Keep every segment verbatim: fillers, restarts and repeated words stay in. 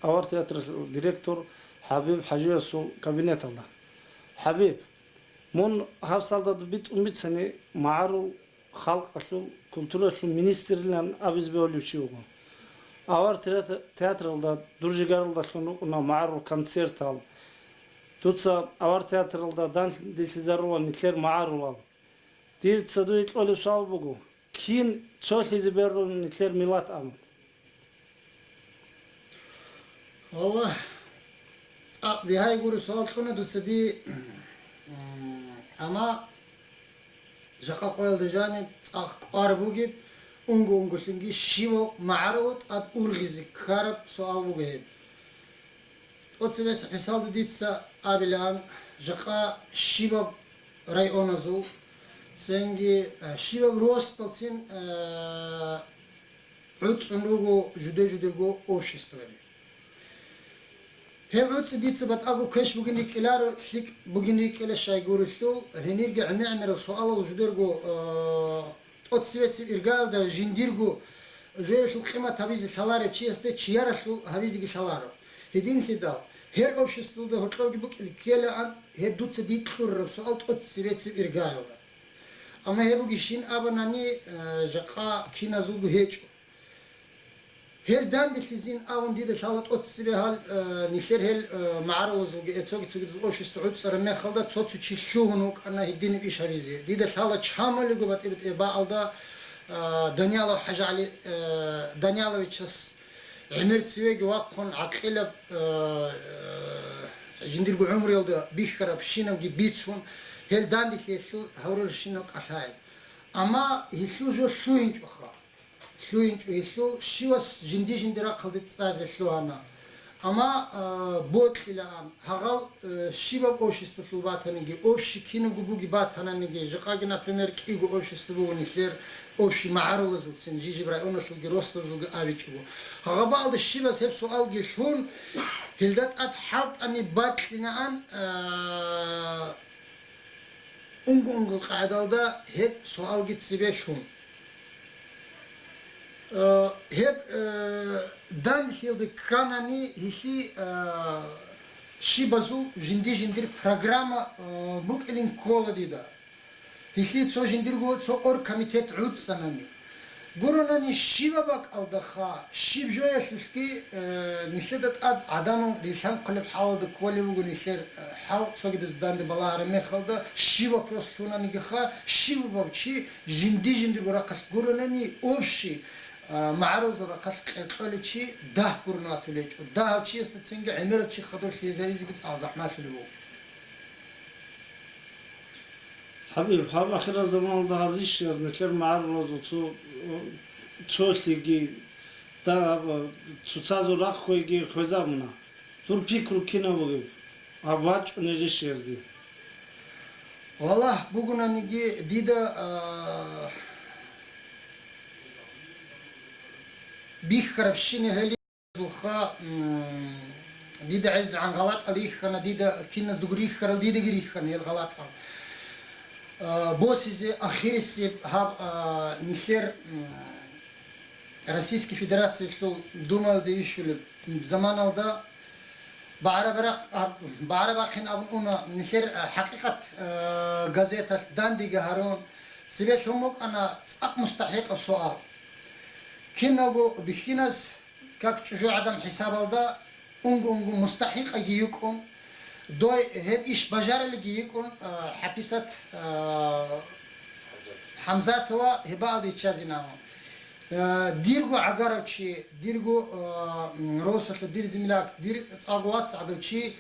Авар театралъул директор ХӀабиб ХӀажиясул кабинеталда. ХӀабиб, мун гьабсалда битӀун бицани, магӀарул халкъалъул, культуралъул министрилан абизе бегьулев чи вуго. Авар театр-, театралда дур жигаралдалъун рукӀуна магӀарул концертал. Дуца авар театралда данделъизарулан нилъер магӀарулал. Дица дуе кьолеб суал буго, кин цолъизе бегьулеб нилъер миллат абун? Валлагь, цӀакъ бигьай гури суал кьуна дуца ди, м, амма жакъа къоялда жаниб цӀакъ кӀвар бугеб, унго-унголъунги щивав магӀарав тӀад ургъизе ккараб суал буго гьеб. ТӀоцебесеб хӀисалда дица абилаан, жакъа щибаб районазул, цинги, э, щибаб росдалцин, э, гӀуцӀун руго жуде-жудего обществаби. Гьеб гӀуцӀи дица батӀаго квеш бугин рикӀкӀеларо, лъикӀ бугин рикӀкӀела щай гурелъул, гьенирги гӀемер-гӀемерал суалал жудерго, э, тӀоцебесеб иргаялда жиндирго жоялъул къимат гьабизе лъаларев чиясда чияралъул гьабизеги лъаларо. Гьединлъидал, гьеб обществалда гьоркьовги букӀин ккелаан, гьеб дуца дие кьураб суал тӀоцебесеб иргаялда. Амма гьеб бугищин абунани, э, жакъа киназулго гьечӀо. Гьел данделъизин абун дида лъала тӀоцебе гьал, э, нилъер гьел, э, магӀарулазулги, э, цоги-цогидал общество гӀуцӀараб мехалда цо-цо чи лъугьун вукӀана гьединаб иш гьабизе. Дида лъала чамалиго батӀи-батӀи баалда, э, Даниялов ХӀажагӀали, э, Данияловичас гӀемер цевеги вахъун, гӀакъилаб, э, э, жиндирго гӀумруялда бихьараб щинабги бицун, гьел данделъиялъул гьаврурщинал кӀалъаяб. Амма гьелъул жо лъугьинчӀоха. ЛъугьинчӀо гьелъул, щивас жинди-жинди рахъалде цӀазе лъугьана. Амма, а, бокьилаан, гьагъал, э, щибаб обществалъул батаниги, общий кинабго буги батананиги, жакъаги, например, кӀиго общество буго нилъер, общий магӀарулазулцин, жижиб районалъулги росдазулги абичӀого. Гьагъабаалда щибас гьеб суалги лъун, гьелда тӀад хӀалтӀани бакьинаан, а, Унго-унго къагӀидалда гьеб суалги цебе лъун. Э, гьеб, э, данделъиялде кканани, гьелъи, э, щибазул жинди-жиндир программа, э, букӀилин ккола дида. Гьелъи цо жиндирго цо оргкомитет гӀуцӀанани. Гуронани щибаб бакӀалдаха, щиб жоялъулъги, э, нилъеда тӀад гӀадамал рилълъанхъулеб хӀалалда кколев вуго нилъер, э, хӀал цогидаз данде балагьараб мехалда, щиб вопрос лъунанигиха, щивав чи жинди-жиндирго рахъалъ гуронани, общий, э, магӀарулазул рахъалъ кьекьолев чи дагь гурони ватулев гьечӀо. Дагьав чиясда цинги гӀемерал чи хадур лъезаризеги цӀакъ захӀмалъулеб буго. ХӀабиб, гьаб ахирал заманалда гьаб рищиялъ нилъер магӀарулазул цо, цолъиги, да, гьаб цоцазул рахъ хвейги хвезабуна. Дур пикру кинаб бугеб гьаб вачӀунел рищиязде? Валлагь, бугонаниги дида, а, бихьарабщинаб гьел Зулха, м, дида гӀезегӀан гъалатӀал рихьана, дида киназдаго рихьарал дидаги рихьана гьел гъалатӀал. А, босизе ахирисеб гьаб, а, нилъер, м, Российский Федерациялъул Думаялде вищулеб заманалда багӀарабарахъ-, а, багӀарабахъин абун уна нилъер, а, ХӀакъикъат, а, газеталъ дандеги гьарун, цебе лъун букӀана цӀакъ мустахӀикъаб суал. Киналго бихьиназ как чӀужугӀадан хӀисабалда унго-унго мустахӀикъаги йикӀун, дой гьеб иш бажаралиги йикӀун, а, ХӀаписат, а, ХӀамзатова гьебаалде ччазинавун. А, дирго гӀагарав чи, дирго, а, м, росулъа дир земляк, дир цӀакъго вацгӀадав чи,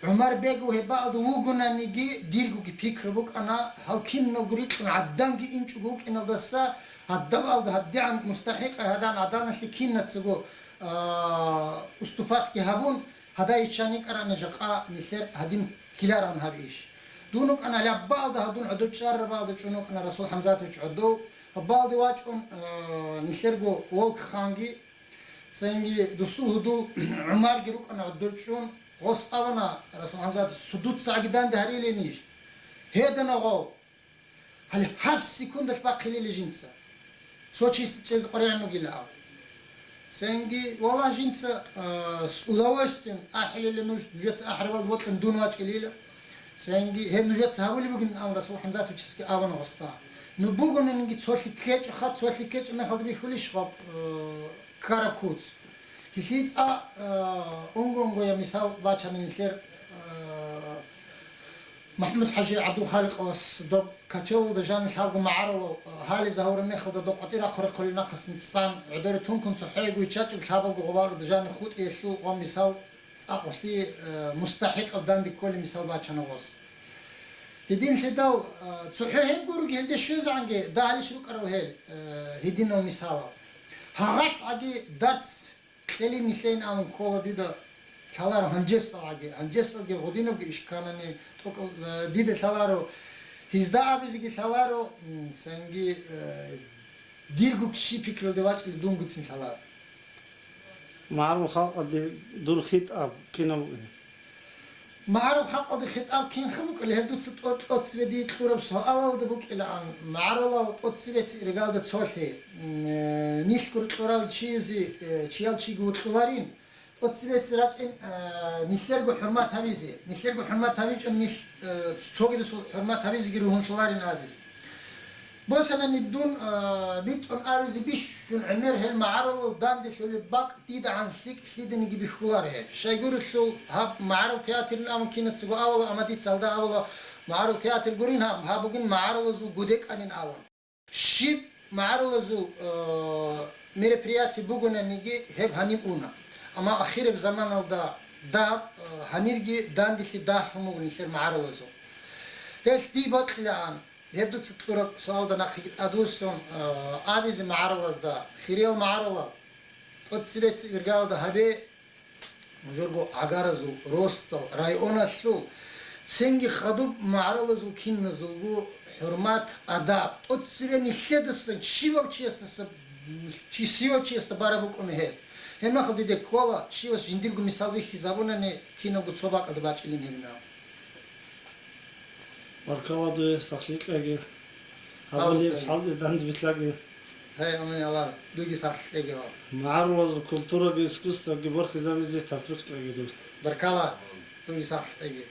ГӀумарбегов гьебаалда вугонаниги, диргоги пикру букӀана, гьал киналго рикьун гӀадданги инчӀого вукӀиналдаса, гьадабаалда гьадигӀан мустахӀикъай гьадан гӀаданалъе кинацаго, а, уступатги гьабун, гьадай иччан йикӀарана жакъа нилъер гьадин ккеларан гьаб иш. Дун вукӀана лаббаалда гьадун гӀодов чӀарарабаалда чӀун вукӀана Расул ХӀамзатович гӀодов, гьабаалде вачӀун, а, нилъерго Волк-ханги, цинги дусул гьудул ГӀумарги рукӀана гӀодор чӀун, гъос абуна Расул ХӀамзатович, цо дуцагӀаги данде гьарилейин иш. Гьедана гъов. Гьале гьаб секундалъ бахъилила жинца. Цо чияс чӀезе къваригӀун вугила аб. Цинги, валлагь, жинца, а, с удовольствием ахӀилила нуж, нужеца ахӀарал бокьун дун вачӀилила. Цинги, гьеб нужеца гьабулеб бугин, ам Расул ХӀамзатовичасги абуна гъосда. Ну бугониги цолъи ккечӀоха, цолъи ккечӀеб мехалда бихьулищ гъаб, э, ккараб куц? Гьелъие цӀа, э, унго-унгояб мисал бачана нилъер, э, МахӀмуд-хӀажи ГӀабдулхаликъовас доб котелалда жанив лъабго магӀарулав гьализе гьавураб мехалда доб къватӀир рахъу-рахъулел нахъасан цӀан, гӀодоре тункун цохӀого виччачӀого лъабалго гъубаралда жанив хутӀиялъул ва мисал цӀакъ гъолъие, э, мустахӀикъаб данде кколеб мисал бачана гъос. Гьединлъидал, э, цохӀо гьеб гуроги гьелде щвезегӀанги дагьалищ рукӀарал гьел, э, гьединал мисалал. Гьагъалъ гӀаги дарц кьелин нилъейин абун ккола дида лъаларо гьанжесалгӀаги, гьанжесалги гъодинабги иш кканани, тӀокӀаб, э, дида лъаларо, гьезда абизеги лъаларо, м, цинги, э, дирго щиб пикруялде вачӀине дунгицин лъаларо. МагӀарул халкъалде дур хитӀаб кинаб бугеб? МагӀарул халкъалде хитӀаб кинха букӀила, гьеб дуца тӀо-, тӀоцебе дие кьураб суалалда букӀилаан, магӀарулал тӀоцебеца иргалда цолъи, м, э, нилъго кьурал чиязе, э, чиял чиги вукьуларин, тӀоцебеца рачӀин, э, нилъерго хӀурмат гьабизе, нилъерго хӀурмат гьабичӀун нилъ, э, цогидасул хӀурмат гьабизеги ругьунлъуларин абизе. Босанани дун, а, битӀун абизе бищун гӀемер гьел магӀарулал данделъулеб бакӀ дидагӀан лъикӀ лъиданиги бихьуларо гьеб. Щайгурелъул гьаб магӀарул театрин абун кинацаго авала, амма дица гьалда авала магӀарул театр гурин гьаб, гьаб бугин магӀарулазул гудекӀанин авун. Щиб магӀарулазул, а, мероприятие бугонаниги гьеб гьанив уна. Амма ахираб заманалда дагьаб, а, гьанирги данделъи дагьлъун буго нилъер магӀарулазул. Гьелъ дие бокьилаан. Гьеб дуца кьураб суалда нахъеги тӀадвуссун, а, абизе магӀарулазда, хириял магӀарулал, тӀоцебеца иргалда гьабе, нужерго гӀагаразул, росдал, районалъул, цинги хадуб магӀарулазул киназулго хӀурмат, адаб, тӀоцебе нилъедасан, щивав чиясдаса, чи-, щивав чиясда бараб букӀуна гьеб. Гьеб мехалда диде ккола, щивас жиндирго мисал бихьизабунани, кинабго цо бакӀалда бачӀилин гьеб мехалъ. Баркала дуе, сахлъи кьеги. Сагъ Гьабулеб кьеги. Хьалде данде билъаги. Гьей, амин, Аллагь, дуги сахлъи кьеги, ва. МагӀарулазул культураги искусствоги борхизабизе тавфикъ кьеги дуе. Баркала, дуги сахлъи кьеги.